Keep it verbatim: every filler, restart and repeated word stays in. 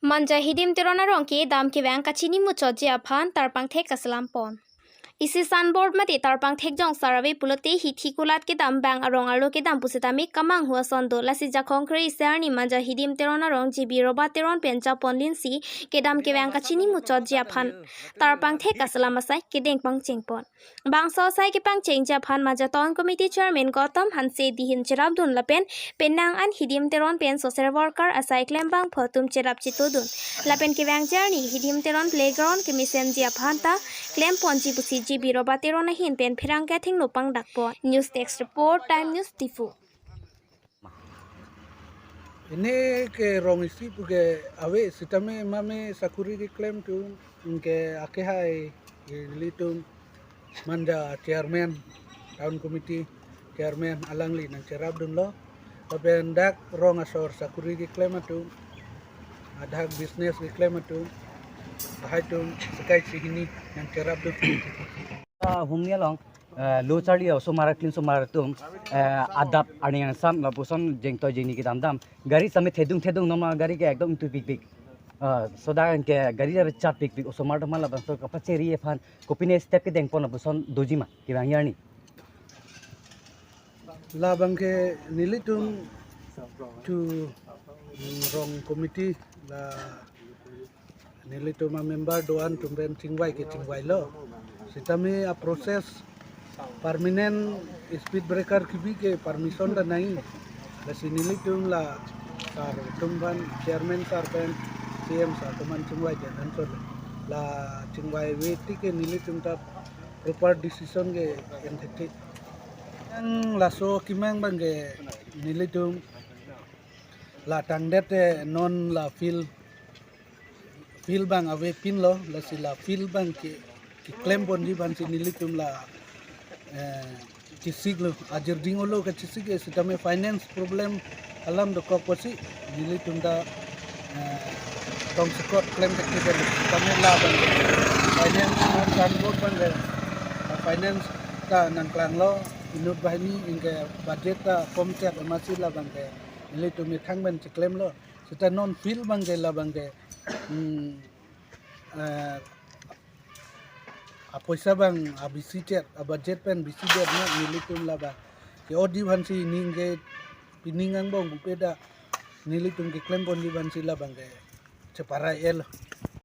Manja Hidim Teron arong kedam kevang kachini muchotji aphan tarpangthek kaselam pon. Isi signboard mate tarpangthek jong sar ave pulote hithi kulat kedam bang arong arlo kedam pusitame kamanghu ason do. Lasi Jakhong kre-isi arni Manja Hidim Teron arong G B Robert Teron pen japon linsi kedam kevang kachini muchotji aphan tarpangthek kaselam asai kedeng pangcheng pon. Bangso asai kepangchengji aphan Manja Town Committee Chairman Gautam Hanse dihin cherapdun lapen penang an Hidim Teron pen social worker asai klembangphu atum cherap chetodun. Lapen kevangji arni Hidim Teron playground kemesenji aphan ta klemponji pusi G B Robert Teron ahin pen pherangke athengno pangdakpon. News Desk Report, Time News, Diphu. Ini ke rong isi pu ke ave sitame mame sakuri keklem atum ke akehai ilitum Manja chairman, town committee chairman alangli nangcherapdunlo. Lapen dak rong asor sakuri keklem atum, adak business keklem atum, lahai atum sekai si hini nangcherapdun. Ah, humni along, eh, lo charli osomar, clean osomar atum, eh, adap arni angsam lapuson jengtoi jengni kedam dam. Gari same thedung thedung noma gari ke ekdom tu pik pik. Ah, soda ke gari jare chat pik pik osomar atum labangso kapacheri aphan kopine step kedeng pon lapuson doji ma kevangji arni. Labang ke nelitum tu, mm, rong committee la nelitum a member do-an atum pen chingvai ke chingvailo. Sitame a process permanent speed breaker kebi ke permission ta nangji. Lasi nelitum la sar atum aphan, chairman sar pen C M sar atum aphan chingvai det ansor la chingvai ave tik ke nelitum ta proper decision ke en thekthek. Yang laso kemang abang ke nelitum la tangdet te non la field, field abang avepinlo, lasi la field abang ke, keklem ponji aphansi nelitum la, eh, chesiklo, ajirding olo kachesik ke sitame finance problem alam dokok pusi nelitum ta, eh, tong sekot klem thekthek kali. Sitame labang ke finance non signboard abang ke, eh, finance ta nangklanglo, inut banghini anke budget ta komchet amatsi labang ke nelitum methang pen cheklemlo. Sita non field abang ke labang ke, hmm, eh, apoisa abang abisi chet, abudget pen bisi chet na nelitum labang ke odi aphansi ning ke pining angbong bupe ta nelitum keklem ponji aphansi labang ke cheparai-etlo.